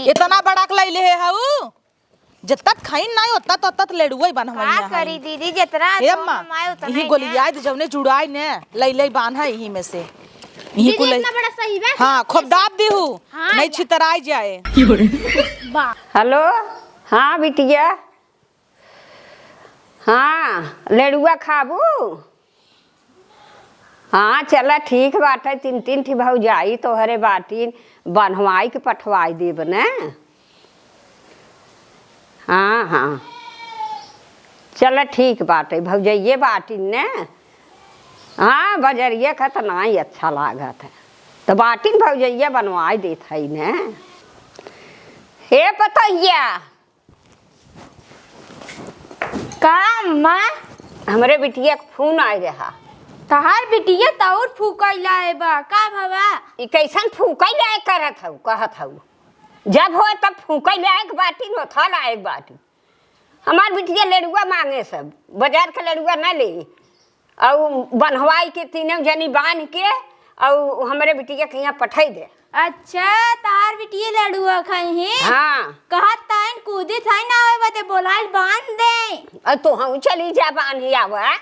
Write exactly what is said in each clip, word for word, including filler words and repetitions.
इतना बड़ा के लइले हऊ, जत्ता त खाइन नाई, ओत्ता त, ओत्ता त लेडुआ ही बनवइया का है। करी दीदी, जितना ए अम्मा, कमाए उतना यही ही गोलियाई ना। दे, जउने जुड़ाई ने, लइ लइ बान्हा यही में से। यही दीदी, कुल इतना बड़ा सही बा? हाँ, खूब दाब दीहू, हाँ, नहीं या। छितराई जाए। बा। हेलो, हाँ बिटिया, हाँ, लेडुआ खाबू? हाँ, चला ठीक बाटे, तीन तीन ठी भौजाई तोहरे बाटिन, बन्हवाई के पठवाई देब ने। हाँ, हाँ, चला ठीक बाटे, भौजइये बाटिन ने। हाँ, बजरिया का त नाई अच्छा लागत है, त बाटिन भौजइया बनवाई देत है ने। हे पतोहिया, का अम्मा? हमरे बिटिया के फोन आए रहा। तहार बिटिया त और फूकैला है बा, का भवा? ई कैसन फूकैला है करत हऊ, कहत हऊ। जब होए तब फूकैला एक बाटी, नोथा ला एक बाटी। हमार बिटिया लेडुआ मांगे सब, बाजार के लेडुआ न ले। अउ बन्हवाई के तीनों जनी बांध के अउ हमरे बिटिया के यहाँ पठाई दे। अच्छा, तार बिटिया लड़ुआ खाई है? हाँ। कहत ताइन कूदी थाई ना होए बदे बोलाइल बांध दे। अ तो हम चली जा बांधी आवा।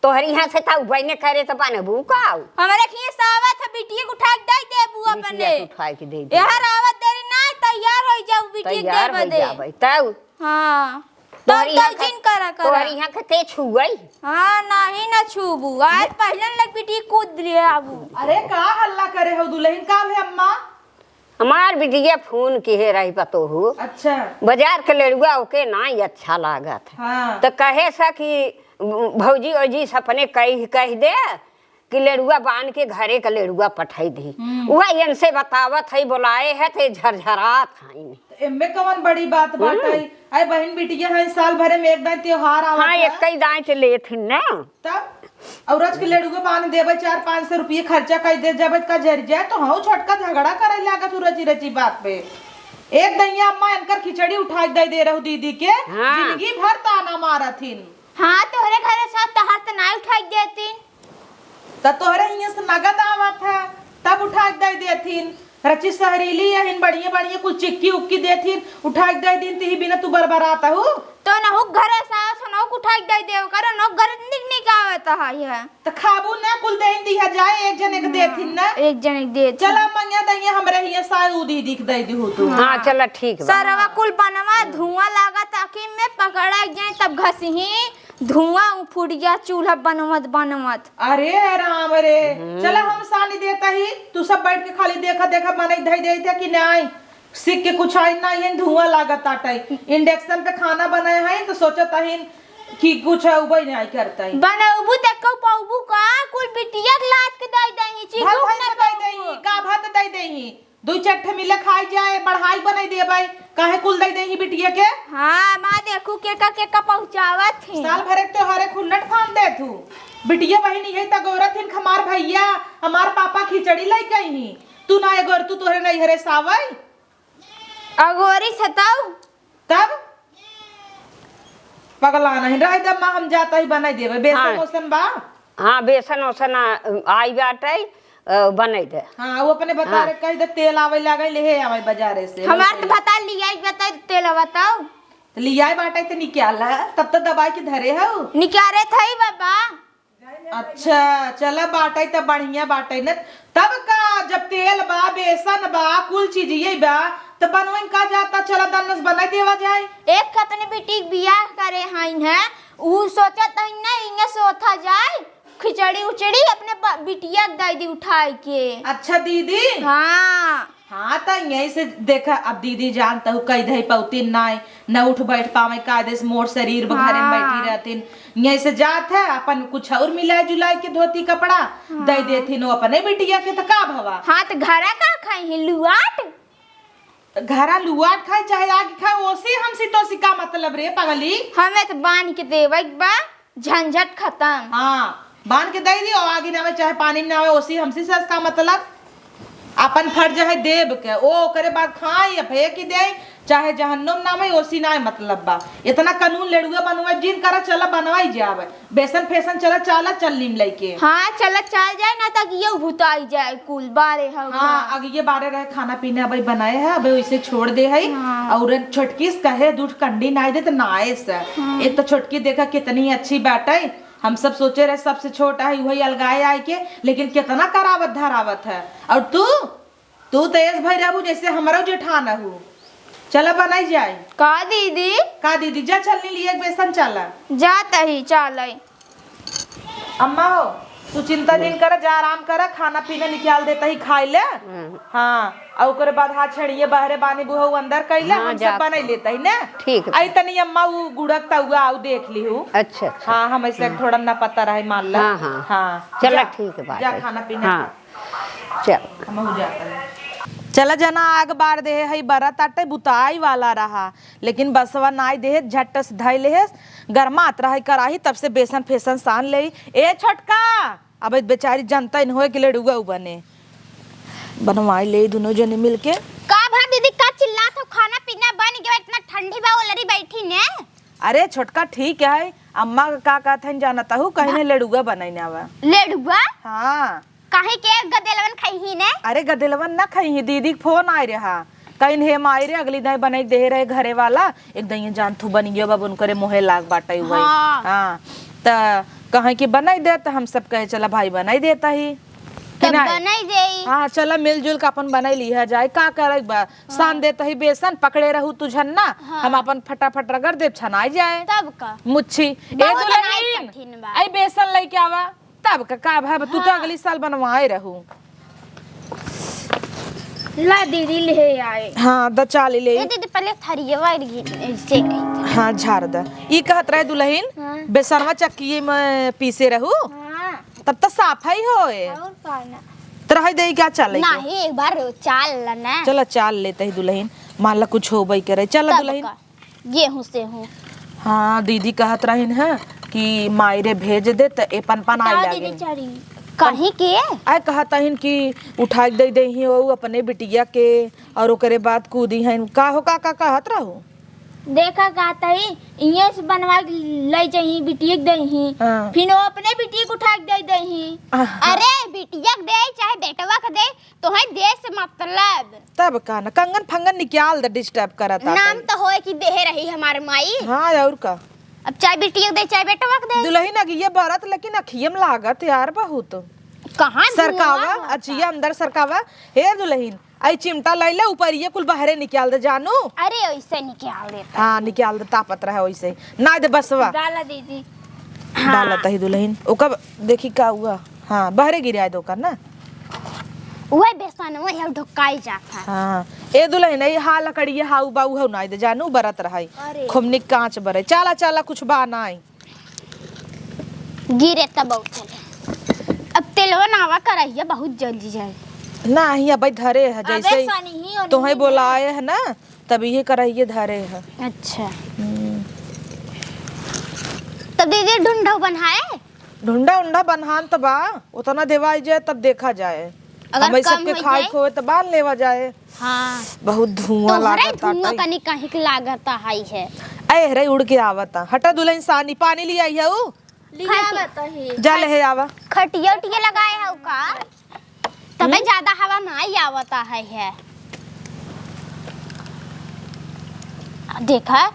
तोहरी यहाँ से का उबैने करे तो बांधबू का? हमरे खिए सावत है बिटिया के उठा के दे देबू बिटिया अपने। के उठा के दे दे। यार आवत देरी ना तैयार हो जाऊ बिटिया के तैयार दे हो बदे। जाबे तब। हाँ। तोहरी तब यहाँ तो के, जिन करा करा। तोहरी यहाँ के ते छुअई? हाँ, नाही ना छूबू। आज पहले लग बिटी कूद ले आबू। अरे, का हल्ला करे हो दुल्हन? का भे अम्मा? हमार बिटिया फोन किहे रही पतोहू। अच्छा। बाजार के लेड़ुआ ओके नाई अच्छा लागत है। हाँ। तो कहे सा कि भौजी ओजी सपने कह, कह दे कि लेड़ुआ बांध के घरे का लेड़ुआ पठाई दी। हम्म। वह इनसे बतावत है, बोलाए है, ते झरझरात हैं। तो एमे कवन बड़ी बात बाटे? हम्म। अरे बहिन बिटिया है, साल भरे में एक दाई त्योहार आवत हाँ, है। एक ही दाई ते लेत हिन ना। तब औरत के लेड़ुआ बांध देबे, चार पाँच सौ रुपये खर्चा कर दे जब का झर जाए, तो हाँ छोटका झगड़ा करे लागत हूँ रची रची बात पे। एक दइया अम्मा इनकर खिचड़ी उठा के दे दे रहू दीदी के, हाँ। जिंदगी भर ताना मारत हिन। हाँ, तोहरे घरे साथ तहार त नाई उठाई देतीन। त तोहरे हियां से नगद आवत है, तब उठाई दे देतीन। रची सहरीली यहिन बढ़िया बढ़िया कुल चिक्की उक्की देतीन, उठाई दे दिन तिही बिना तू बरबरात हू। तो नहुक घरे साथ नहुक उठाई दे देव करो, नहुक घरे निक निक आवत है यह। त खाबू ना कुल देन दिया जाए, एक जने के देतीन ना। एक जने के देतीन। चला मंगिया दइया हमरे हियां साय ऊ दीदी के दे दिहू तू। हाँ, चला ठीक बा। सरवा कुल बनवा धुआं लागत आखिर में पकड़ा जाए तब घसही। धुआं उफुड़िया चूल्हा बनवत बनवत। अरे राम रे, हम्म। चला हम सानी देता ही, तू सब बैठ के खाली देखा देखा बनई धई देता कि नाई, सीख के कुछ आई ना, ये धुआं लागत आटे। इंडक्शन पे खाना बनाए हैं तो सोचत हईन कि कुछ उबई नाई करता ही। बनौबू ते कहू पौबू का, कुल बिटिया के लात के दई दई, भात चीजू भात ना दई दई, का भात दई दई। दुई चार ठे मिले खाई जाए, बढ़ाई बनाई देबै, काहे कुल दई देही बिटिया के? हाँ, माँ देखू केका केका पहुँचावत ही। साल भरे के त्योहारे खुन्नट फान देत हूँ। बिटिया बहिन यही त गोरत हिन, हमार भैया, हमार पापा खिचड़ी लइके अइही। तू ना एगोर, तू तोहरे नैहरे सावई। अगोरी सताऊ। तब? पगला नहीं, रह दे माँ, हम जाता ही बनाई देबै। बेसन हाँ। ओसन बा? हाँ, बेसन ओसन आ, आई बाटै, अ, बनाई दे। हाँ, वो अपने बता हाँ। रहे, कह दे तेल आवे लागे, ले आवे बाजारे से। हमार तो बता लिया, बता तेल बताओ। तो लिया बाटै तो निकाल, तब तो दबाई के धरे हो। निकाले थे बाबा। अच्छा, चला बाटै त बढ़िया बाटै न। तब का, जब तेल बा, बेसन बा, कुल चीज ये बा, त बनवन का जाता, चला दन्नस बनाई देवा जाए। एक अपने बेटी के बियाह करे हईन है, उ सोचत हईन ना, इन्हें सोथा जाए, खिचड़ी उचड़ी अपने ब-, बिटिया के दे दी उठाई के। अच्छा दीदी। हाँ। हाँ, त यहीं से देखा, अब दीदी जानत हू, कई धई पौती नाई, न उठ बैठ पावे, कायदे से मोट शरीर बा, घरे में हाँ। बैठी रहतीन। यहीं से जात है, अपन कुछ और मिलाई जुलाई के धोती कपड़ा हाँ। दे देतीन, वो अपने बिटिया के, त का भवा? हाँ, त घरा का खाई है, लुआट? घरा लुआट खाई, चाहे आग खाई, ओसी हमसी तोसी का मतलब रे, पगली? हमें त बांध के देवे के बा। झंझट खतम। हाँ, बांध के दे दियो, आगी ना आवे, चाहे पानी में ना आवे, ओसी हमसी से का मतलब? अपन फर्ज है देब के, ओ ओकरे बाद खाई या फेंक दे, चाहे जहन्नुम नाम है, ओसी नाय मतलब बा। इतना कानून लेड़ुआ बनवाई, जिन करा चला बनवाई जावे। बेसन फेसन चला, चला चल लीम लइके। हाँ, चला चल जाए ना, त अगियो भुताई जाए कुल बारे हवा। हाँ, अगिये बारे रहे, खाना पीना अबे बनाए है, अबे वैसे छोड़ दे है। हाँ। और छोटकी से कहे दूध कंडी नाय दे त नाय से। हाँ। एक तो छोटकी देखा कितनी अच्छी बाटे, हम सब सोचे रहे सबसे छोटा है वही अलगाए आए के, लेकिन कितना करावत धरावत है। और तू तू तो ऐस भई रहबू जैसे हमरो जेठान हऊ। चला बनाई जाए। का दीदी? का दीदी, जा छलनी लिए एक बेसन चला। जात ही, चलई। अम्मा हो, तू चिंता जिन कर, जा आराम कर, खाना पीना निकाल देता ही खाए ले। हम्म। हाँ, और ओकरे बाद हाथ छड़िए बहरे बानी बुहऊ अंदर कैले, हाँ, हम सब जात बनाई हई। लेता ही ने। ठीक है। आई तनी अम्मा उ गुड़क तउआ आउ देख ली हूँ। अच्छा, अच्छा। हाँ, हम ऐसे हम्म। थोड़ा ना पता रहे मान ला। हाँ, हाँ। हाँ, चला, जा, ठीक है, बात जा है। खाना पीना हाँ। चल। हमहू जाता है। चला जना, आग बार देहे हई, बरत आटे बुताई वाला रहा, लेकिन बसवा नाई देहे, झट से धई लेहे, गरमात रहे कराही, तब से बेसन फेसन सान लेई। ए छोटका, अब बेचारी जनता इन होए कि लड़ुआ उ बने, बनवाई ले दुनो जने मिलके। का भा दीदी, का चिल्लात हो? खाना पीना बन गया, इतना ठंडी बा, ओलरी बैठी ने। अरे छोटका ठीक है, अम्मा का का कहत हन जानत हूँ, कहीं ने लड़ुआ बनाई ना आवा। लड़ुआ? हाँ। काहे के गदेलवन खइही ने? अरे गदेलवन ना खइही, दीदी के फोन आए रहा, कहीं हे माई रे अगली दाई बनाई दे रहे घरे वाला, एक दाई ये जान थू बन गयो बाबू उनकरे मोहे लाग बाटे हुआ। हाँ। हाँ, त कहे कि बनाई दे, त हम सब कहे चला भाई बनाई देता ही। कि तब नहीं? बनाई देई। हाँ, चला मिलजुल के अपन बनाई लिहा जाए, का करे बा? हाँ। सान देता ही बेसन, पकड़े रहू तू झन्ना, हाँ। हम अपन फटाफट रगड़ देब, छनाई जाए। तब का? मुच्छी। ए बहुत दुल्हन, नाई कठिन बा। आई बेसन लेके आवा। तब का, का भा, तू तो हाँ। अगली साल बनवाए रहू। ला दीदी ले आए। हाँ, द चाली ले। ए दीदी, पहले थरियवा ऐसे कही। हाँ, झाड़ द। ई कहत रहे दुल्हन, हाँ। बेसनवा चक्की में पीसे रहू, हाँ। तब तो साफ ही होए। और का ना। त रह दे, का चाले के? नहीं, एक बार चाल ला ना। चला, चाल लेते ही दुल्हन, मान ला कुछ होबे करे। चला तब दुल्हन। का? गेहूं से हूँ। हाँ, दीदी कहत रहिन है कि माई रे भेज दे, त ए पनपन आए बताओ लागे। दीदी, चारी कहीं के? आए कहत हइन कि उठा के दे दे ही वो अपने बिटिया के, और ओकरे बाद कूदी हइन। का हो, का, का कहत रहू? देखा कहत ही, इहे से बनवा के ले जाही, बिटिया के दे ही। हाँ। फिर वो अपने बिटिया के उठा के दे दे ही। आहा। अरे, बिटिया के दे, चाहे बेटवा के दे, तोहे देह से मतलब। तब का ना, कंगन फंगन निकाल दे, disturb करत आ नाम तई। तो होए कि देहे रही हमार माई। हाँ, और का? अब चाहे बिटिया के दे, चाहे बेटवा के दे। दुल्हन अगिये बरत, लेकिन अखिये में लागत यार बहुत। कहाँ सरकावा, धुआं होता? अचिया अंदर सरकावा। हे दुल्हन, आई चिमटा लइले, ऊपर ये कुल बहरे निकाल दे जानू। अरे, ऐसे निकाल देता। हाँ, निकाल दे, तापत रहे वैसे। ना दे बसवा। डाला दीदी। डाला हाँ। तही दुल्हन। ओकर देखी का हुआ? हाँ, बहरे गिराए दो का ना। उहे बेसन, उहे ढुकाई जात है। हाँ। ए दुल्हन, ए हा लकड़िया, हाउ बाऊ हौ नाई दे जानू, बरत रहै। अरे। खूब निक कांच बरे। चाला, चाला, कुछ बा नाई। गिरे तब चले। अब तेलवा नावा करहिया बहुत जल्दी जाए। नाही, अबै धरे है, अबे जैसे ही सनी ही ओनी तोहे है। बोलाए है ना, तब ये करहिए धरे है। अच्छा। हम्म। तब दीदी ढूंढो बनाए? ढूंढा उंढा बन्हान त बा, उतना देवाई जाए तब देखा जाए। अगर हम कम सबके होइ खाए जाए? खोए त बांध लेवा जाए। हाँ। बहुत धुआं तोहरे लागत धुआं आटे। कनी कहीं के लागत हाई है। अरे उड़ के आवता। हटा दुल्हन सानी, पानी ले आई है ऊ? ले आवत ही। जा ले हे आवा। खटिया उटिया लगाए हौ का? तबे हम्म? ज्यादा हवा नाई आवता है, है। देखा,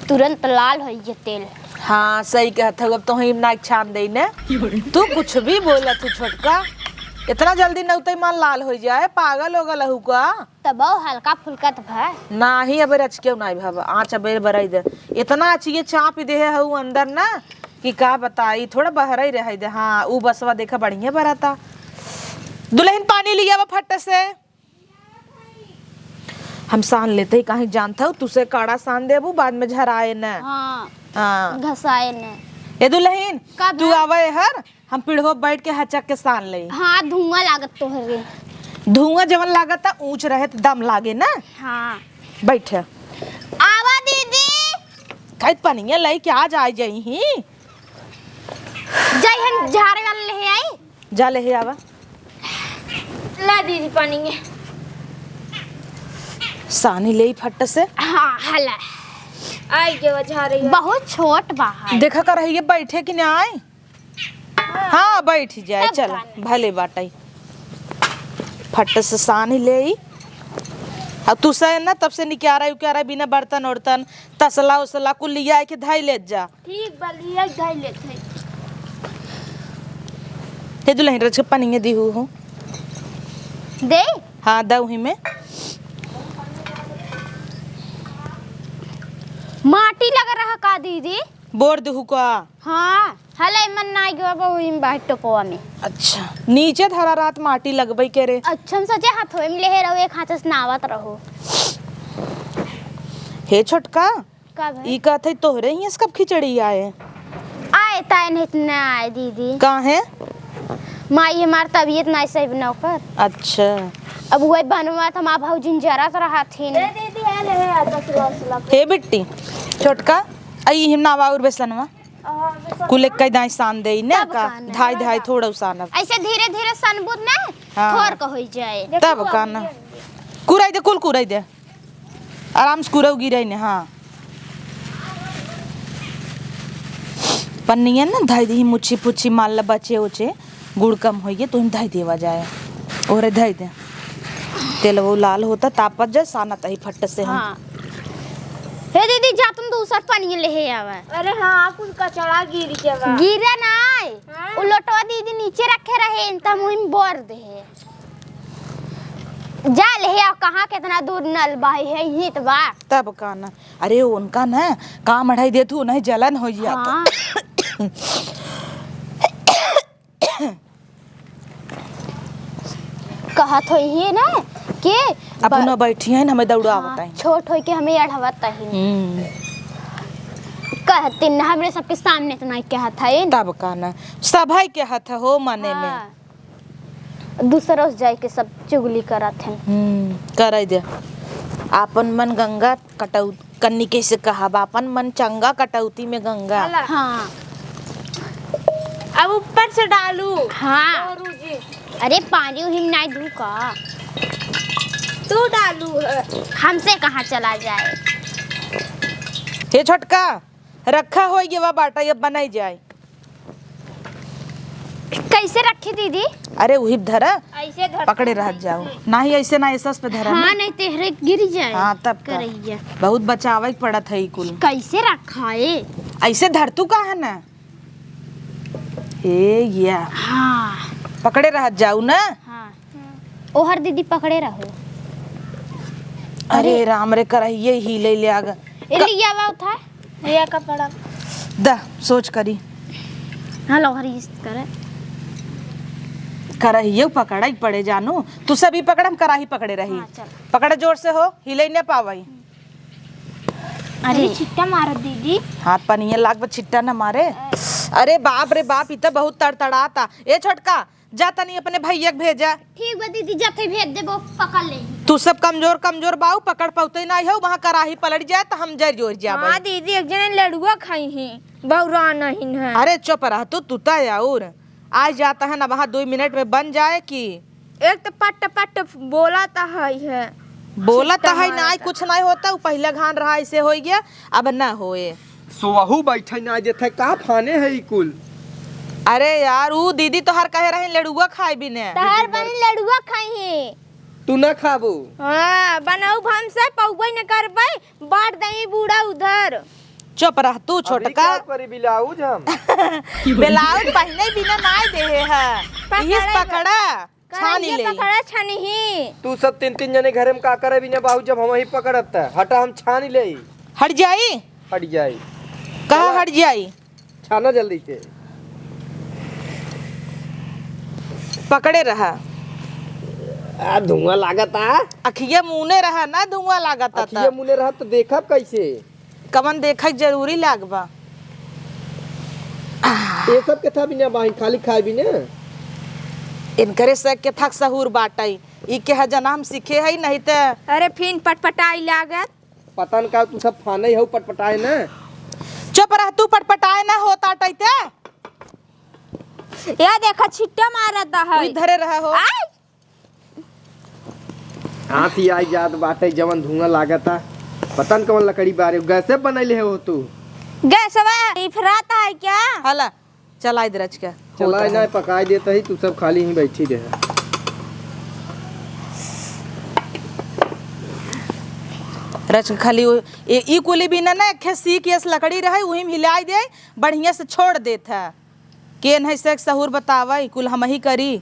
तुरंत लाल होइ ये तेल। हाँ, सही कहत हौ, अब तोहई नाई छान देई ने। तू कुछ भी बोलत हू छोटका, इतना जल्दी नौतई मान लाल होइ जाए, पागल हो गल हू का? तबो हल्का फुल्का त भा। नाही, अबे रचके नाही भा, आँच अबे बराई दे। इतना आँचिये चाप देहे हऊ अंदर ना कि का बताई, थोड़ा बहराई रहे दे। हाँ, ऊ बसवा देखा बढ़िया बराता। दुल्हन पानी लियावा फट से। हम सान लेते ही काहे जानत हऊ, तुसे काड़ा सान देबू, बाद में झराए न। हाँ। हाँ। घसाए न। ए दुल्हन, का तू भा? आवे हर, हम पीढ़ो बैठ के हचक के सान लेई। हाँ, धुआं लागत तोहरे। धुआं जवन लागत ता ऊंच रहे त दम लागे ना। हाँ। बैठ। आवा दीदी। खाइत पनिया लई के आज आ जाई ही। जाई हम झारे वाला ले आई। जा ले हे आवा। ला दीदी पानी। सानी ले फट से। हाँ, हला। आई के बजा रही है। बहुत छोट बा है। देखा कर है ये बैठे कि ना आए। हाँ, बैठ जाए, तब चल, का नहीं। भले बाटई। फट से सानी ले। अब तू से ना तब से निक्यारा उक्यारा बिना बर्तन उर्तन, तसला उसला कुल लिया के धई लेत जा। ठीक बा, लिया धई लेत है। हे दुल्हन रच के पनिया दिहू हो। दे? हाँ, दउही में। माटी लग रहा का दीदी? बोर देहू का? हाँ, हले मन ना गयो बा, वही में बाहर टोपवा में। अच्छा, नीचे धरा रात माटी लगबई के रे। अच्छा, हम सोचे हाथवे में लेहे रहो, एक हाथ से नावत रहो। हे छोटका, का भाई? ई कहत है तोहरे हियां से कब खिचड़ी आए? आए ताए नहीं त ना आए दीदी। काहे? माई हमार तबीयत नहीं सही बा ना ओकर। अच्छा। अब वही बनवा त हमार भौजिन जरत रहथिन। ए दीदी, आ ले, आ तसला उसला। हे बिट्टी, छोटका, आई हिम नावा और बेसनवा। हाँ, बेसन कुल एक कई दाई सान दे ने तब का, का ना। धाई धाई थोड़ा सान अब। ऐसे धीरे धीरे सनबुत ना, हाँ। थोर का होई जाए। तब का ना। कुराई दे, कुल कुराई दे। आराम से कुरौ गिरई ने, हाँ। पन्निया ना धई दही, मुच्छी पुच्छी मान ला बचे उचे, गुड़ कम होइए तो हम धई देवा जाए। ओरे धई दे। तेल वो लाल होता, तापत जा, सानत ही फट से हम। हाँ। हे दीदी, जा तुम दूसर पनिया लेहे आवा। अरे हाँ, कुल कचड़ा गिर गया बा। गिरा ना आए। हाँ। उ लोटवा दीदी नीचे रखे रहे, त हम वही में बोर दे। जा ले आओ, कहाँ केतना दूर नल बा, है यहीं त बा। तब का ना, अरे उनका ना काम अढ़ाई देतू, नहीं जलन हो जात। हाँ। कहत होई है ना कि अपना ब-, बैठी है ना, हमें दौड़ावत हाँ, है। छोट होई के हमें अढ़ावत है। हम्म। कहती ना, हमरे सबके सामने तो नहीं कहत है। तब का ना, सभई कहत है हो मने में। हाँ। दूसरों से जाइके सब चुगली करत हैं। हम्म, करे दे। आपन मन गंगा कटौ-, कन्नी कैसे कहब, आपन मन चंगा कटौती में गंगा। चला। हाँ। अब ऊपर से डालू। हाँ। और जी। अरे पानी उही में नाई धू का? तू डालू है। हमसे कहाँ चला जाए? हे छोटका, रखा होई गवा बाटा, ये बनाई जाए। कैसे रखी दीदी? अरे उही धरा, ऐसे धर पकड़े रहत जाओ। नहीं ऐसे ना, ऐसे पे धरा हाँ, ना। नहीं तेहरे गिर जाए। हाँ, तब का। करैया। बहुत बचावे के पड़त है ई कुल। कैसे रखा है? ऐसे धर तू का है ना। ए या। हाँ। पकड़े रहत जाऊ ना। हाँ। ओहर दीदी पकड़े रहो। अरे अरे। राम रे, करहिए हिले ले आग। ए, क- लिया बा उठा। लिया कपड़ा। द, सोच करी। हाँ, लो, हरी इस करे। करहिए पकड़े पड़े जानू। तू सब ही पकड़, हम कराही पकड़े रही। हाँ, चल। पकड़ जोर से हो, हिले न पावई। अरे। अरे, छिट्टा मारत दीदी। हाथ पनिया लाग बा, छिट्टा न मारे। अरे। अरे बाप रे बाप, ई त बहुत तड़तड़ाता। ए छोटका, जा तनी अपने भैया के भेजा। ठीक बा दीदी, जाते भेज देबो, पकड़ ले। तू सब कमजोर कमजोर बाऊ, पकड़ पौते नाई हो, वहाँ कराही पलट जाए त हम जर जोर जाबे। हाँ दीदी, एक जने लड़ुआ खाई ही, बौरा नहीं है। अरे चुप रह तू, तू त और। आ जाता है ना, वहाँ दो मिनट में बन जाए कि। एक तो पट पट बोला त है, है। बोला त है, नाई कुछ नाई होता, उ पहला घान रहा, ऐसे हो गया, अब ना होए। सोहू बैठे ना जेथे, का फाने है ई कुल? अरे यार, ऊ दीदी तोहार कहे रहे लड़ुआ खाए बिने। तोहार बहिन लड़ुआ खाई है। तू ना खाबू? हाँ, बनाऊ हमसे पौबे न करबे, बांट दई बूढ़ा उधर। चुप रह तू अभी छोटका। का करी ब्लाउज हम? ब्लाउज पहने बिना नाई देहे है। पकड़े इस बा। पकड़ा। छानी करैया ले। पकड़ा छनही। तू सब तीन तीन जने घरे में का करे बिना बाबू, जब हम वही पकड़त है। हटा, हम छानी ले। हट जाई? हट जाई। कहा चला। हट जाई? छाना जल्दी से। पकड़े रहा। आ, धुआं लागत आ। अखिया मुने रहा ना, धुआं लागत आ अखिया त। मुने रहा तो देखब कैसे? कवन देखै के जरूरी लाग बा? ये सब के था बिना बाहिन, खाली खाए बिना। इनकरे से के थक सहूर बाटै। ई के ह जना हम सीखे है नहीं त। अरे फिन पटपटाई लागत। पता न का तू सब फाने हौ पटपटाए न। चुप रह तू, पटपटाए न होत आटै ते। या देखा छिट्टा मारत है। उही धरे रहा हो। आय। हाथ ही आई जात बाटे, जवन धुआं लागता। पता न कवन लकड़ी बारे, गैसे बनैले हो तू? गैसवा इफरात है क्या? हला, चलाई दे रच के। चलाई ना, पकाई देता ही, तू सब खाली ही बैठी रहे। रच के खाली वो, ए, ई कुली भी ना, ना, एक ठे सीख यस लकड़ी रहे, उही में हिलाई दे, बढ़िया से छोड़ देत है। के नहीं से सहूर बतावई, कुल हमही करी।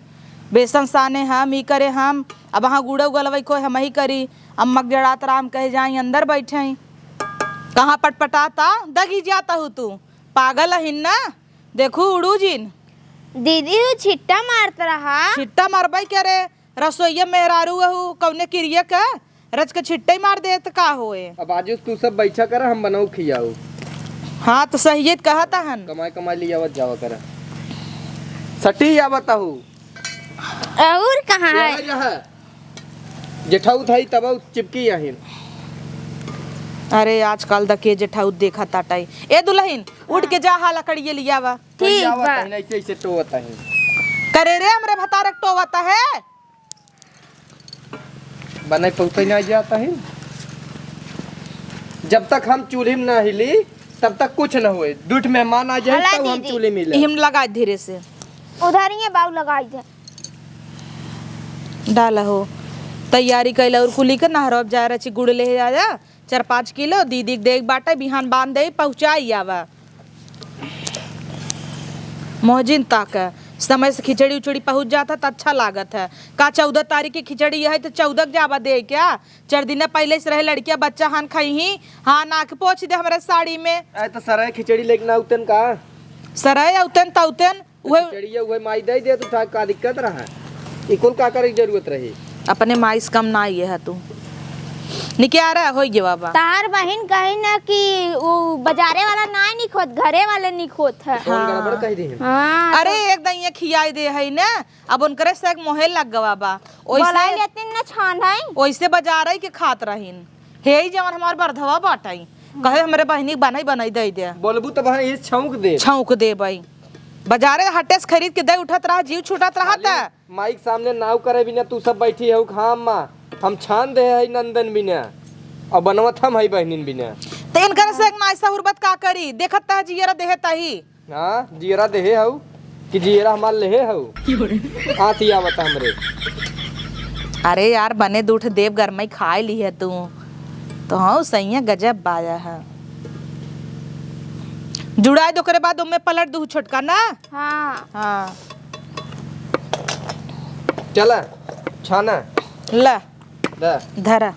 बेसन साने हम, ई करे हम, अब वहाँ गुड़ो गलवई कोई हमही करी। अम्मा के जड़ात राम कहे जाई, अंदर बैठे। कहाँ पटपटाता, दगी जाता हूँ तू, पागल अहिन ना? देखू उड़ू जिन। दीदी, उ छिट्टा मारत रहा। छिट्टा मारबई के रे, रसोइया मेहरारू अहू, कौने किरिया का? रच के छिट्टे मार दे त का होए? अब आजू तू सब बैठा करा, हम बनाऊ खियाऊ। हाँ, तो सही है, कहत हन। कमाई कमाई ले आवत जावा करा। सटी आवत हूँ। और कहाँ है? यहाँ, यहाँ। जेठाऊ थाई तब चिपकी यहीं। अरे, आजकल द के जेठाऊ देखा ताटाई। ए दुल्हन, उठ के जा, हा लकड़िए लियावा। ठीक बा। तहिन ऐसे, ऐसे टोवत है। करे रे, हमरे भतारक टोवत है। बनाई पहुँचे ना जाता है। जब तक हम चूल्ही में ना हिली, तब तक कुछ न होए। दुठ मेहमान आ जाए, हला तब हम दीदी। चूल्ही में ले। इहम लगा धीरे से। उधर ही है बाऊ, लगाई दे। डाला हो। तैयारी कैला और कुली के नहरब जा रची गुड़ ले आया। चार पाँच किलो दीदी के देख बाटे, बिहान बांध दे, पहुँचाई आवा। मोहजिन तक समय से खिचड़ी उचड़ी पहुँच जाता त अच्छा लागत है। का चौदह तारीख के खिचड़ी है तो चौदह के जावा दे क्या? चार दिन पहले से रहे लड़किया बच्चा हान खाई ही, हान आँख पोछ दे हमरे साड़ी में। अरे तो सराय खिचड़ी लेके ना उतन का? सराय उतन त उतन, उहे खिचड़िया उहे माई दे दे, तू था का दिक्कत रहा? ई कुल का करे के जरूरत रही? अपने माई से कम ना ये है तू। निकियारा होई गे बाबा। तार बहिन कही ना कि उ बाजारे वाला ना निक होत, घरे वाले निक होत है। कौन हाँ। गड़बड़ कह दी है? हाँ, अरे तो एक दइया खियाई दे है ना, अब उनकरे से एक मोहे लग गवा बा। ओइसे बोलाई लेतिन ना छान है। ओइसे बाजारे के खात रहिन। हे ही जवन हमार बरधवा बाटई। कहे हमरे बहिनी के बनई बनई दे दे। बोलबू तो बहन ये छौंक दे। छौंक दे बई। बाजारे हटे से खरीद के दे उठत रहा, जीव छूटत रहा खाली त। माइक सामने नाव करे बिना तू सब बैठी हो, हाँ अम्मा, हम छान दे है नंदन बिना, और बनवत हम है बहनिन बिना। त इनकर से एक नाई सहुरबत का करी, देखत तह जियरा देहे तही। हाँ, जियरा देहे हऊ कि जियरा हमार लेहे हऊ? आँखी आवत हमरे। अरे यार, बने दूठ देव गरमई खाए ली है तू। तो हाँ, सैया गजब बाजा है। जुड़ाए दो, ओकरे बाद ओमे पलट दू छोटका ना। हाँ। हाँ। चला, छाना। ला। ला। धरा।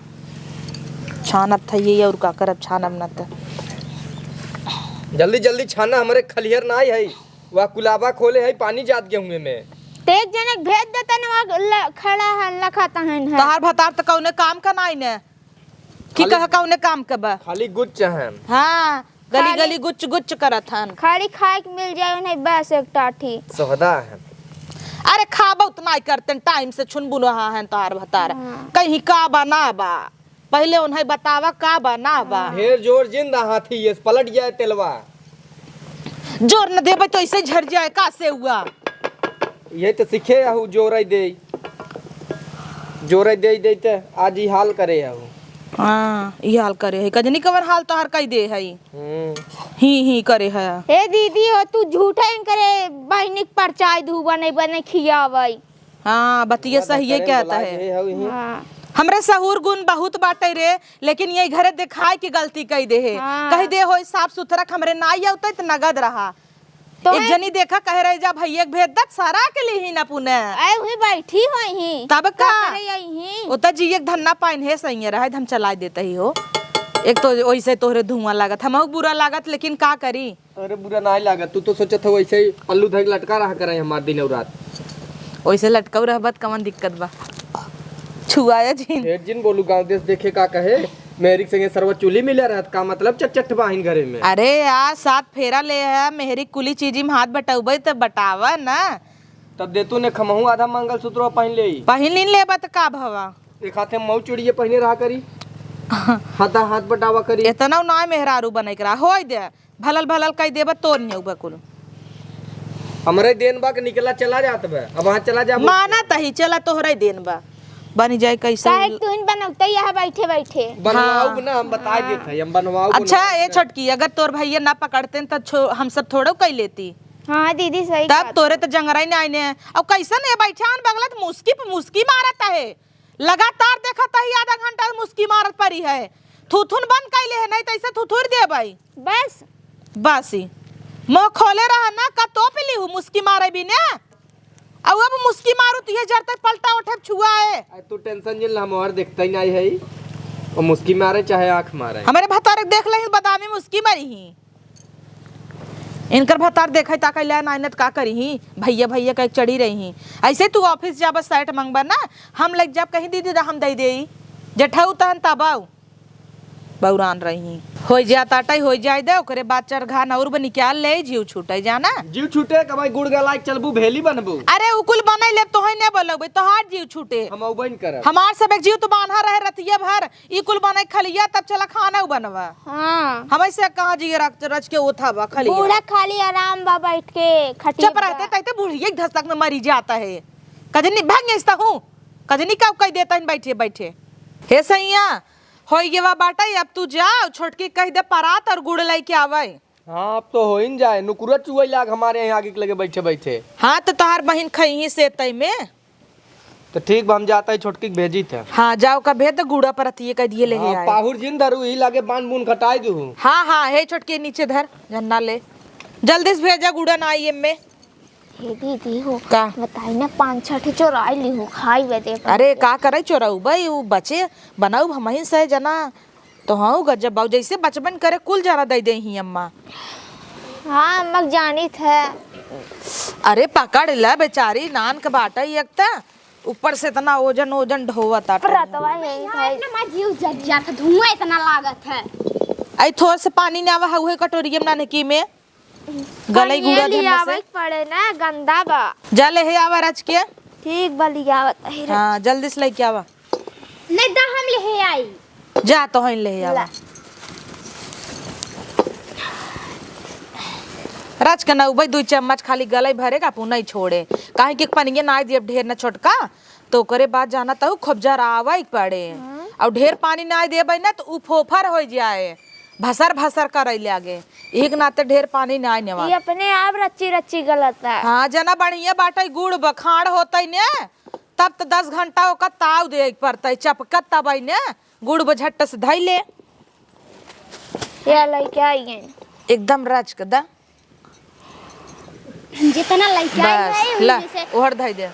छानत है ये, और का करब, छानब ना त। जल्दी, जल्दी छाना, हमरे खलिहर ना आई है। वह कुलाबा खोले है, पानी जात गेहूं में। तेज जनक भेज देता न, वह ल-, खड़ा है, लखाता है, है। तहार भतार त कौने काम का नाई ने। की खाली कह कौने काम के बा? खाली गुच्च हैं। हाँ, गली खाली गली गुच्च गुच्च करत हन। खाली खाए के मिल जाए उन्हें, बस एक टाठी। सोहदा है। अरे खाबो त नाई करतन, टाइम से छुनबुन रहा है तार भतार। हाँ। कहीं का बा ना बा, पहले उन्हें बतावा का बा ना बा। ढेर जोर जिन दा हाथी, ये पलट जाए तेलवा। जोर न देबे तो ऐसे झर जाए का सेउआ। ये तो सीखे आहू जोरे दे, जोरे दे दे ते आज ई हाल करे आहू। हाँ, ई हाल करे है, कजनी कवन हाल तोहर कई दे है। हम्म। ही ही करे है। ए दीदी हो, तू झूठे करे बहिनी के परचाई धू बने बने खियावई। हाँ, बतिया सही है, क्या है। हाँ। हमरे सहूर गुण बहुत बाटे रे, लेकिन ये घरे देखाए के गलती कई दे है। हाँ। कही दे होई साफ सुथरा, हमरे नाई आवते त नगद रहा। तो एक है। जनी देखा कहे रहे जा भैया के भेज दत सारा के लिए ही ना पुने। आए हुई बैठी होई ही। तब का? का करे आई ही? ओता जी एक धन्ना पाइन है सही रहा, हम चला देते ही हो। एक तो ओइसे तोहरे धुआं लागत, हमहू बुरा लागत, लेकिन का करी? अरे बुरा नाई लागत, तू तो सोचत हो वैसे ही पल्लू धर के लटका रहा करे हमार दिन और रात। वैसे लटकाऊ रहबत कवन दिक्कत बा? छुआया जिन। ढेर जिन बोलू, गाँव देश देखे का कहे, मेहरी के संगे सरवा चूल्ही मिला रहत का मतलब चटचट बाहिन घरे में। अरे यार, सात फेरा ले है, मेहरी कुली चीजी में हाथ बटौबे त बटावा ना। तब दे तू ने खमहू आधा मंगलसूत्र पहन ले। पहन लेबा त का भवा? एक हाथे मऊ चूड़िए पहने रहा करी, हाथा हाथ बटावा करी। इतना ना मेहरारू बने के रहा, होई दे। भलल भलल कई देबा तोर नेउ बकुल। हमरे देन बा के निकला चला जात बा। अब वहाँ चला जाबो। माना तही चला तोहरे देन बा। बन जाए कैसे? काहे तू ही बनौते यहाँ बैठे बैठे? बनवाऊ हाँ। ना, हम बताइ देत है, हम बनवाऊ अच्छा, ना। ए छोटकी, अगर तोर भैया ना पकड़ते त छो-, हम सब थोड़ो कइ लेती। हाँ दीदी, सही तब कहत तोरे हो। त जंगरा ही ना आइने। अब कैसन है बैठान बगलत मुस्की पे मुस्की मारत है, लगातार देखत ही आधा घंटा मुस्की मारत परी है। थुथुन बंद कइ ले है, नहीं त ऐसे थुथुर देबै। बस। बस ही। मुँह खोले रहा ना, का तोप लिहू मुस्की मारे बिने? अउ अब मुस्की मारू त ये जरते पलटा उठे छुआ है। अरे तू tension जिन ला, हम और देखते ही नहीं है। वो मुस्की मारे चाहे आँख मारे। हमरे भतार देख ले, बदामी मुस्की मारी ही। इनकर भतार देखे ताके ले ना, इन्हत का करी ही? भैया भैया कह चढ़ी रही ही। ऐसे तू office जाबा shirt मंगबा ना, हम लग जाब कहीं दीदी दा हम दे देई। जेठऊ तहन तब आऊ। बौरान रही। होइ जात आटै, होइ जाए दे, ओकरे बाद चरघान और ब निकाल ले, जीव छूटे जाना। जीव छूटे, कमाई गुड़ गलाई चलबू, भेली बनबू। अरे, उ कुल बनाई लेब, तोहई ने बोलबे, तोहार जीव छूटे। हम अउबे न करब। हमार सब एक जीव तो बान्हा रहे रतिया भर, ई कुल बनाई खलिया, तब चला खाना उ बनवा। हाँ। हमई से कहाँ जी रच, रच के ओथा बा खलिया। बूढ़ा खाली आराम बा बैठ के खटिया चुप रहते, बा। तैते बुढ़िया के धसक में मरी जाता है। कजनी भाग गइस तहूँ, कजनी का कह देता है बैठे बैठे। हे सैया, होइ गवा बाटै, अब तू जाओ, छोटकी कह दे परात और गुड़ लइके आवै। हाँ, अब तो होइन जाए, नुकुरा चुअई लाग हमारे यहाँ आगे के लगे बैठे बैठे। हाँ, तो तोहार बहिन खइही से तई में। तो ठीक बा, हम जाता ही, छोटकी के भेजी थे। हाँ, जाओ का भेज दे, गुड़ा परतिये कह दिए ले हाँ, आए। पाहुर जिन धरू, ई लागे बान बून खटाई दू। हाँ, हाँ, हे छोटकी नीचे धर, जन्ना ले। जल्दी से भेजा, गुड़ा ना आई एम्मे। हे दीदी हो, का? बताई ना, पाँच छह ठे चोराई ली हो, खाई बदे अपन अरे, के। का करे चोराऊ भाई, उ बचे बनाऊ हमही से जना, तो हाँ, गजब बाऊ, जैसे बचपन करे, कुल जना दे दे ही अम्मा। हाँ, अम्मा के जानित है। अरे, पकड़ ले बेचारी, नान के बाटा ही एक त, ऊपर से इतना ओजन, ओजन ढोवत आटा। परतवा है, यार, है। ना, मा जीव जर जात, धुआं इतना लागत है। आई, थोड़ से पानी ने आवा, हुए कटोरिया में, नानकी में। गलई पानी गुड़ा ले धरने आवे से। के पड़े ना, गंदा बा। जा ले हे आवा रच के। ठीक बा, ले आवत है। हाँ, जल्दी से लेके आवा। नहीं दा, हम ले हे आई। जा तो हइन ले आवा। ला। रच के ना उबई, दुई चम्मच खाली गलई भरे का, अपू नहीं छोड़े। काहे कि पनिया ना आई दिए ढेर ना छोटका। तो ओकरे बाद जाना तहु खूब जरावै के पड़े। हाँ। और ढेर पानी नाई देबै ना तो उ फोफर होइ जाए, भसर भसर करै लागे। एक नाते ढेर पानी नाई नेवा। ये अपने आप रच्ची रच्ची गलत है। हाँ, जना बढ़िया बाटै, गुड़ बखाड़ होतै ने, तब तो दस घंटा ओका ताव दे के पड़तै, चपकत तबै ने, गुड़ ब झट्ट से धै ले। ये लइके आई हैं। एकदम रच के दा। जितना लइके आई बस, है, ला, उनमें से ओहर धइ दे।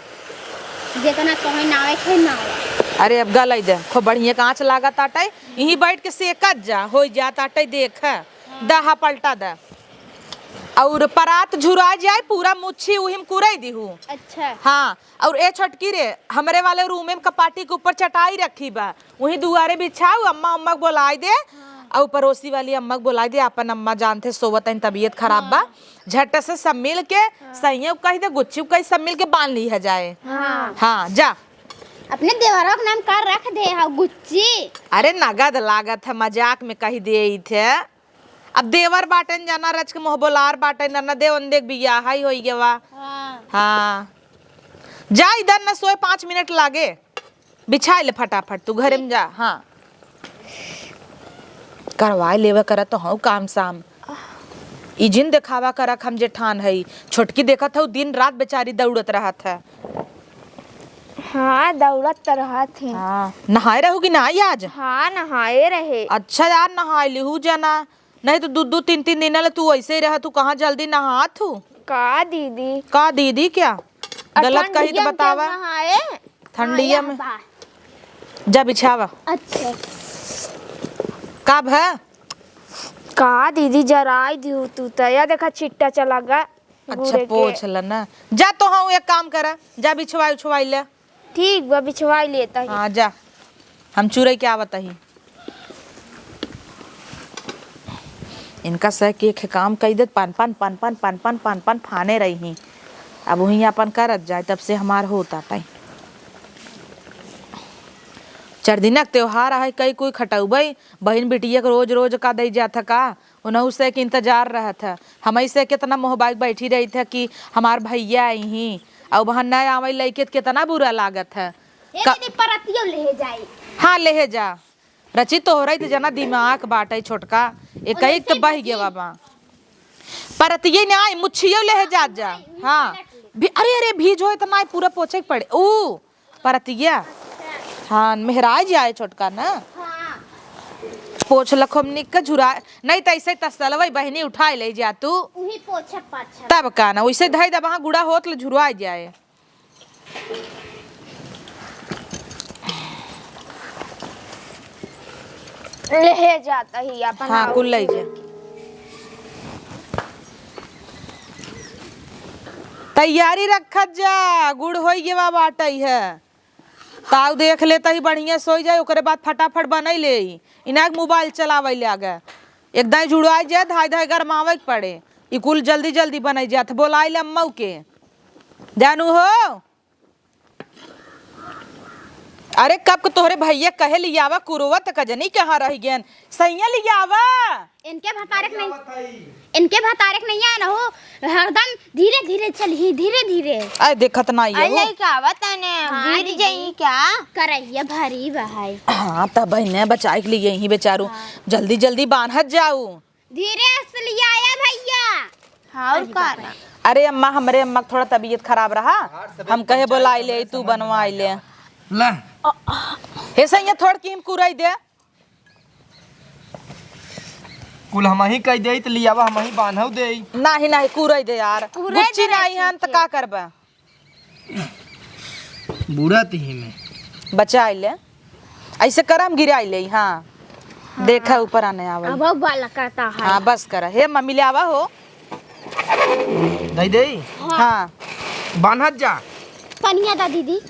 जितना कहीं ना आवे, कहीं ना आवे। अरे, अब गलई दे, खूब बढ़िया काँच लागत आटै, यहीं बैठ के सेकत जा, होइ जात आटै, देख, दहा पलटा दे। और परात झुरा जाए, पूरा मुच्छी उहिम कुरई दिहू। अच्छा। हाँ, और ए छोटकी रे, हमरे वाले रूम में कपाटी के ऊपर चटाई रखी बा, वहीं दुआरे बिछाऊ, अम्मा, अम्मा के बोलाइ दे। हाँ। और पड़ोसी वाली अम्मा के बोलाइ दे, अपन अम्मा जानते सोवत हैं, तबीयत खराब बा। हाँ। झट से सब मिल के, हाँ। सैया के कहि दे, गुच्ची के कहि, सब मिल के बांध लिहा जाए। हाँ। हाँ, जा। अपने देवरा के नाम का रख दे, हाँ, गुच्ची। अरे नगद लागत है, मजाक में कहि देइत है। अब देवर बाटेन जाना, रच के मोह बोलार बाटेन, ननदे ओनदे के बियाह ही होई गवा। हाँ। हाँ। जा इधर न सोए, पाँच मिनट लागे। बिछाइ ले फटाफट, तू घरे में जा। हाँ। करवाइ लेवा करा तो हऊ काम साम। ई जिन देखावा करा हम जेठान हई। छोटकी देखत हऊ, दिन रात बेचारी दौड़त रहत है। हाँ, दौड़त तो रहत है। हाँ, नहाए रहू कि नाई आज? हाँ, नहाए रहे। अच्छा यार, नहाए लिहू जना। नहीं तो दू दू तीन तीन दिन ले तू ऐसे ही रह, तू कहाँ जल्दी नहात हू? का दीदी? का दीदी क्या? आ, गलत कही तो ठंडिया में बतावा। जब नहाए? ठंडिया हाँ, में। बा। जा बिछावा। अच्छा। का भ? का दीदी जराई दिहू तू त। या देखा छिट्टा चला गा अच्छा, गुड़े के। पोछ ल ना। जा तो हाँ, एक काम करा, जा बिछवाई उछवाई ले। ठीक बा, बिछवाई लेता ही। हाँ, जा, हम चुरई के आवत ही। इनका सह के एक काम कई देत, पान पान, पान पान, पान पान, पान पान फाने रही। अब वहीं अपन करत जाए, तब से हमार होता टाइम। चार दिनक त्योहार आहे, कई कोई खटौबै, बहिन बिटिया के रोज रोज का दई जात ह का? उनहू से के इंतजार रहत ह। हमई से केतना मोहबाइक बैठी रहित ह कि हमार भइया अइहीं, अउ वहाँ न आवइ लइके त केतना बुरा लागत ह। ए का- दीदी, परतियो लेहे जाई। हाँ, लेहे जा। रची, तोहरा ही त जना दिमाग बाटइ छोटका, एकइ त बहि गेवा बा। परतिये नाहीं, मुछियो लेहे जात जा। हाँ। भी-, अरे, अरे, भीज होए त नाहीं, पूरा पोछे के पड़े। ऊ, परतिया। हाँ, मेहराइ जाए छोटका ना। हाँ। पोछ लखोम निक के झुरा, नहीं त अइसे तसलवइ बहिनी उठाइ लेइ जा तू। उही पोछे पाछे। तब का ना, वइसे धइ दबा, हाँ, गुड़ा होत ले झुराइ जाए। लेहे जात ही अपन हाँ, आऊ। कुल लइ जा। तैयारी रखत जा, गुड़ होइ गेवा बाटइ है। ताऊ देख लेतही बढ़िया सोइ जाए, ओकरे बाद फटाफट बनइ लेइ। इनाक मोबाइल चलावइ लागे। एकदम जुड़ाइ जाए, धाइ धाइ गरमावइ के पड़े। ई कुल जल्दी जल्दी बनइ जात। बोलाइ ले अम्मऊ के। जानू हो? अरे कब के तोहरे भइया कहे लियावा कुरवा त कजनी कहाँ रहि गेन? सइयाँ लियावा। इनके भतारे क नहीं, इनके भतारे क नहीं आए न हो, हरदम धीरे धीरे चलही, धीरे धीरे। अरे देखत नाहीं अरे हो। लइका आवत है ने, हाँ, गिर दीदी। जाई क्या? करहिया भरी बहाई। हाँ, तब बहिने बचाए के लिए यहीं बेचारू। हाँ। जल्दी जल्दी बान्हत जाऊ। धीरे से लियाया भइया। हाँ, और अरे का बाप रे। ना? अरे अम्मा, हमरे अम्मा के थोड़ा तबीयत खराब रहा, हम कहे बोलाइ ले, तू बनवाइ ले। ला। हे सइयाँ, थोड़ की हम कुरइ दे। कुल हमहीं कइ देई त लियावा, हमहीं बान्हउ देई। नाहीं, नाहीं, कुरइ दे यार। कुरइ दे गुच्ची नाहीं रखी हन त के। का करबा? बूड़ा तिही में। बचाइ ले। अइसे कर, हम गिराइ लेई, हाँ। हाँ। देखा ऊपर आने आवइ। अब बाला करता है। हाँ, बस कर। हे मम्मी, ले आवा हो। दइ देई? हाँ। हाँ। बान्हत जा। पनिया दा दीदी।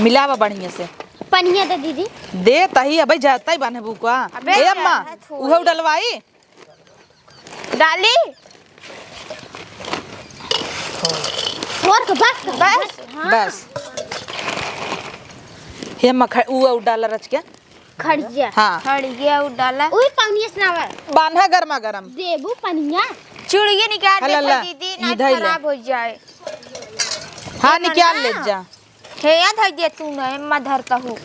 मिलावा बढ़िया से। पनिया दा दीदी। देतही, अबे जातइ बान्हबू का? अबे ए अम्मा, जात होई। उहउ डलवाई? डाली? और का बस का, बस? बस। हाँ। बस। हे अम्मा, ख-, उ, उ डाला रच के। खड़िया। हाँ। खड़िया उ डाला। उही पनिया से ना आवे। बान्हा गरमा गरम। देबू पनिया। चुड़िया निकाल हला, देता ला, दीदी, ना ई धइले। खराब होइ जाए। हाँ, निकाल ना। ले जा। हे, या धइ दे तू ना, एम्मा धरता हूँ।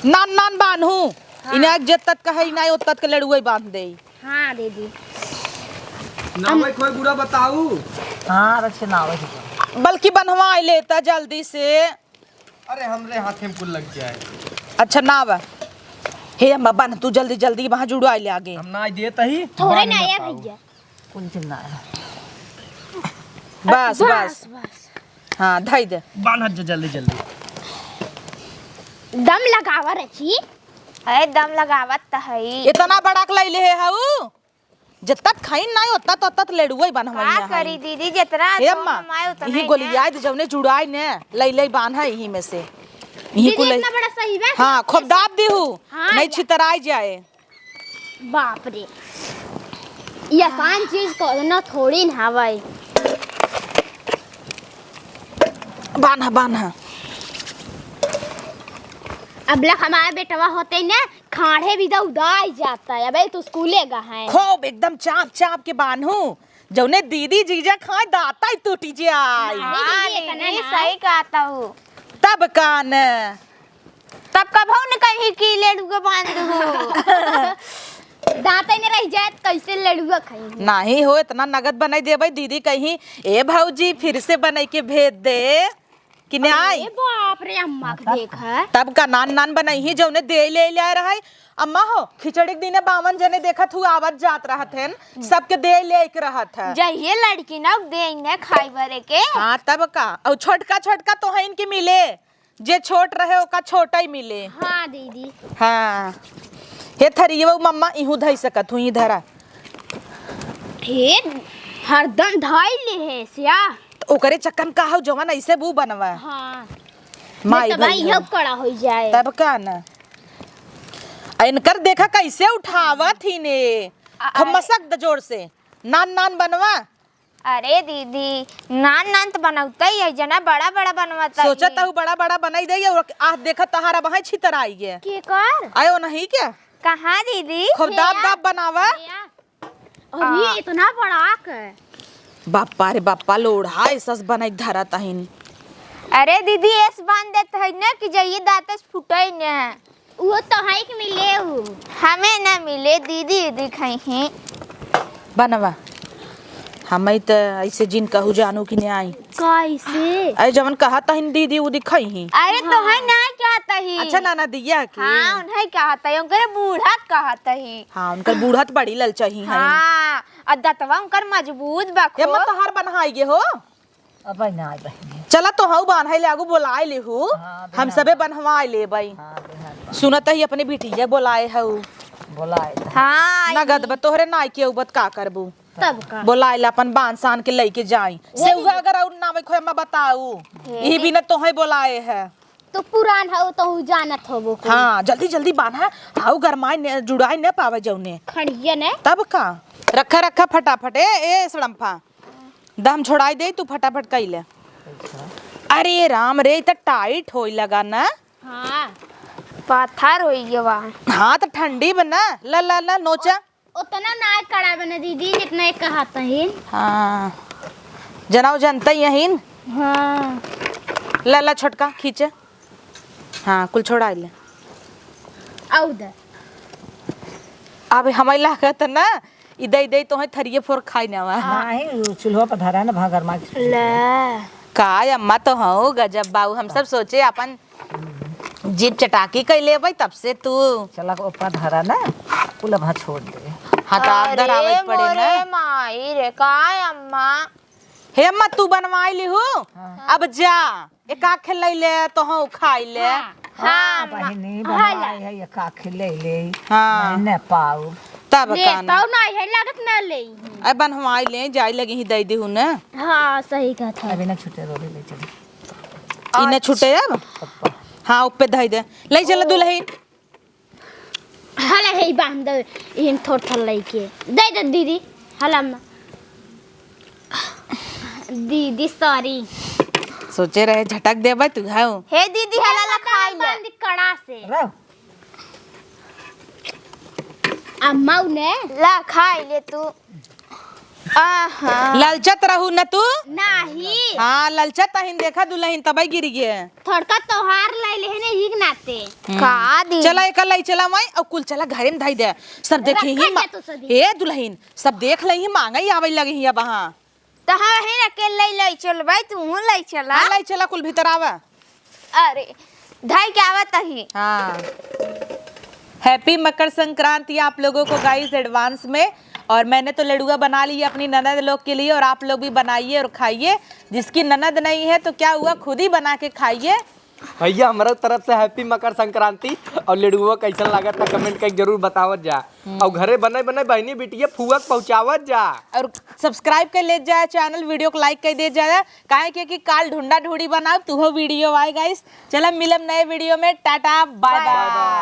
नान नान बान्हू। हाँ। इनाक जेतत कहे, इनाय ओतत के लड़ुआ बान्ह देई। हाँ, दीदी। नावे खोई बुरा बताऊ। हाँ, रचे नावे ही। बल्कि बन्हवाइ लेता जल्दी से। अरे, हमरे हाथे में कुल लग जाए। अच्छा, नाव। हे अम्मा, बान्ह तू जल्दी, जल्दी वहाँ जुड़वाइ ले आगे। हम ना देत ही। थोड़े बान्ह ना ना ये पाऊ। भइया। कुल चिल्ला है। बस, बस, बस। बस। हाँ, धइ दे। बान्हत जा जल्दी, जल्दी। दम लगावा रची। अरे, दम लगावत त हई। इतना बड़ा के लइले हे हऊ? जत्तत खाइन नाई, ओत्तत, ओत्तत लेडुआ ही बान्हवइया का हई। करी दीदी, जितना हे अम्मा, कमाए उतना यही ही गोलियाई ना। दे, जउने जुड़ाई ने, लइ, लइ बान्हा यही में से। यही देखिए, कुल इतना बड़ा सही बा। हाँ, खूब दाब दीहू, हाँ, नहीं या। छितराई जाए। बाप रे, ई आसान चीज कोनो थोड़ी न हवइ। बान्हा, बान्हा। अब लक हमार बेटवा होते न, खाड़े भी तो उदाई जाता है। अबे तू स्कूले गा है। खूब एकदम चाप चाप के बान्हू, जउने दीदी जीजा खाए दाता ही टूटी जाए। हाँ, दीदी, इतना दीदी, ना। सही कहता हूँ। तब कान। तब कभउ न कही कि लेडुआ बान्ह दू। दाँते न रह जाए, त कैसे लेडुआ खाई? नाही हो, इतना नगद बनाई देबइ, दीदी कही, "ए भौजी, फिर से बनाई के भेज दे।" कि नाई? अरे बाप रे, अम्मा के देख है। तब का नान नान बनाई ही, जउने देइ ले ले आए रहइ। अम्मा हो, खिचड़ी के दिने बावन जने देखत हू आवत जात रहत हन, सबके देइ ले के रहत है। जहिए लड़की ना देइ ने खाई बरे के। हाँ, तब का? अउ छोटका छोटका तोहइन के मिले। जे छोट रहे, ओका छोटइ मिले। हाँ, दीदी। हाँ। हे थरियवा मम्मा, इहू धइ सकत हूँ, ई धरा। हे, हरदम धइ ले हे, स्या। त ओकरे चक्कन का हउ, जवन अइसे बू बनवा। हाँ। माई नहीं त भाई, भइया। इहो कड़ा होइ जाए। तब का न? आ इनकर देखा कइसे उठावत ही ने। आ, खूब अरे। मसक द जोर से। नान नान बनवा। अरे दीदी, नान नान त बनौते ही है, जना बड़ा बड़ा बनवत ही। सोचत हूँ बड़ा बड़ा बनाई दे, और आह देखा तहारा वहाँ छितर आई गे। के कर? आयो नहीं क्या? कहाँ दीदी? खूब दाब दाब बनावा। भैया। अरे, आ। इतना बड़ा के। बाप्पा रे बाप्पा, लोढ़ा ऐसस बनाई धरत हइन। अरे दीदी, एस बांध देत है न कि जइए दांतस फुटै न। वो तो है कि मिले उ। हमें न मिले, दीदी दिखाई हैं। बनवा, हमें त ऐसे जिन कहू जानू कि नहीं आई। कैसे? अरे जवन कहत हइन दीदी, उ दिखाई हैं। अरे तो है ना कहत ही। अच्छा, ना, ना, दिया के। हाँ, उन्हें कहत ही, उनकरे बूढ़ा कहत ही। हाँ, उनकर बूढ़ा त बड़ी ललचही है। हाँ, और दतवा उनकर मजबूत बा ए, मत खूब। तोहार बनहाई गे हो। अबे ना बहिनी। चला तो हऊ बान्हे ले आगू बोलाए ले हू। हाँ, हम बिहान सबे बा। बनवाए ले बाई। हाँ, बिहान बा। सुनत ही अपने बिटिया बोलाए हऊ। बोलाए तो। हाँ, नगद बा तोहरे नाई के उबत का करबू? तब का? बोलाए ले अपन बान सान के लइके जाई। से उहे अगर और नाम खोए मैं बताऊ। हे। यही बिना तोहे बोलाए है। तो पुरान हऊ तो जानत होबो कुल। हाँ, जल्दी जल्दी बान्हा। हाउ गरमाए ने, जुड़ाए ने पावे जौने। खड़िया ने। तब का? रखा रखा फटाफट। ए, ए सड़म्फा। दम छोड़ाई दे, तू फटाफट कई ले। अच्छा। अरे राम रे, ई त टाइट होई लगा ना। हाँ, पाथर होई गवा। हाँ, त ठंडी बना। ला, ला, ला, नोचा। उतना ना कड़ा बना दीदी, जितना एक कहत हइन। हाँ, जनाओ जनता ही हइन। हाँ। ला, ला, छोटका, खींचे। हाँ, कुल छोड़ाई ले। आउ दे। अब हमारे लागत ना, ई दई दई तोहे थरिये फोर खाई ना वा। नाही, चूल्हा पर धरा ना, भागर मार के। ले। का अम्मा तो हऊ गजब बाऊ, हम सब सोचे अपन जीभ चटाकी कइ लेबै तब से तू। चला ऊपर धरा ना, कुल वहाँ छोड़ दे। हाँ, तो आप अरे धरावे के पड़े ना। मोरे माई रे, का अम्मा? हे अम्मा, तू बनवाई लिहू? हाँ। अब जा, एक आँख खिलैले, तोहू खाई ले। हाँ, हाँ, हाँ, अम्मा। बहिनी, हाँ, बनवाई ला। है, एक आँख खिलैले। हाँ। नहीं पाऊ। तब ले, का ना। पाऊ ना है, लागत ना ले। अब बनवाई ले, जाई लगी ही दई देहू ना। हाँ, सही कहत है। अभी ना छूटे, रोले ले चली। ई ना छूटे अब? पप्पा। हाँ, उपे धई दे। ले चला ओ। दुल्हन। हला हे बांध दे, इहन थोड़ थोड़ लइके। दे दे दीदी, हला अम्मा। दीदी, sorry। सोचे रहे झटक देबै तू घाव। हे दीदी, हला ला खाई ले। बांध कड़ा से। रहो। अम्मा उने। ला खाई ले तू। आहा। ललचत रहू न तू? नाही। हाँ, ललचत तहिन देखा दुलहिन तबै गिर गे। थोड़का तोहार लै लेहे ने ही के नाते। हम्म। का दी? चला एकर लै चला माई, और कुल चला घरे में धई दे। सब देखी रखा ही मा-, जा तू सदी। ए दुलहिन, सब देख लई ही मांगई आवै लगी ही अब हाँ। त हम ही अकेले लै चलबै, तू लै चला। हाँ, लै चला कुल भीतर आवा। अरे, धाई के आवत ही। हाँ। Happy मकर संक्रांति आप लोगों को guys advance में। और मैंने तो लडुआ बना ली है अपनी ननद लोग के लिए, और आप लोग भी बनाइए और खाइए। जिसकी ननद नहीं है तो क्या हुआ, खुद ही बना के खाइए। भैया, हमारे तरफ से happy मकर संक्रांति। और लडुआ कैसन लागत था, comment करके जरूर बतावत जा। हम्म। और घरे बने बने बहिनी बिटिया फुआ के पहुँचावत जा। और subscribe कर ले जाए channel, video को like कर दे जाए, काहे के कि काल ढूंढा ढूंढी बनाओ, तुहो video आए guys। चला मिलब नए video में, टाटा, bye bye।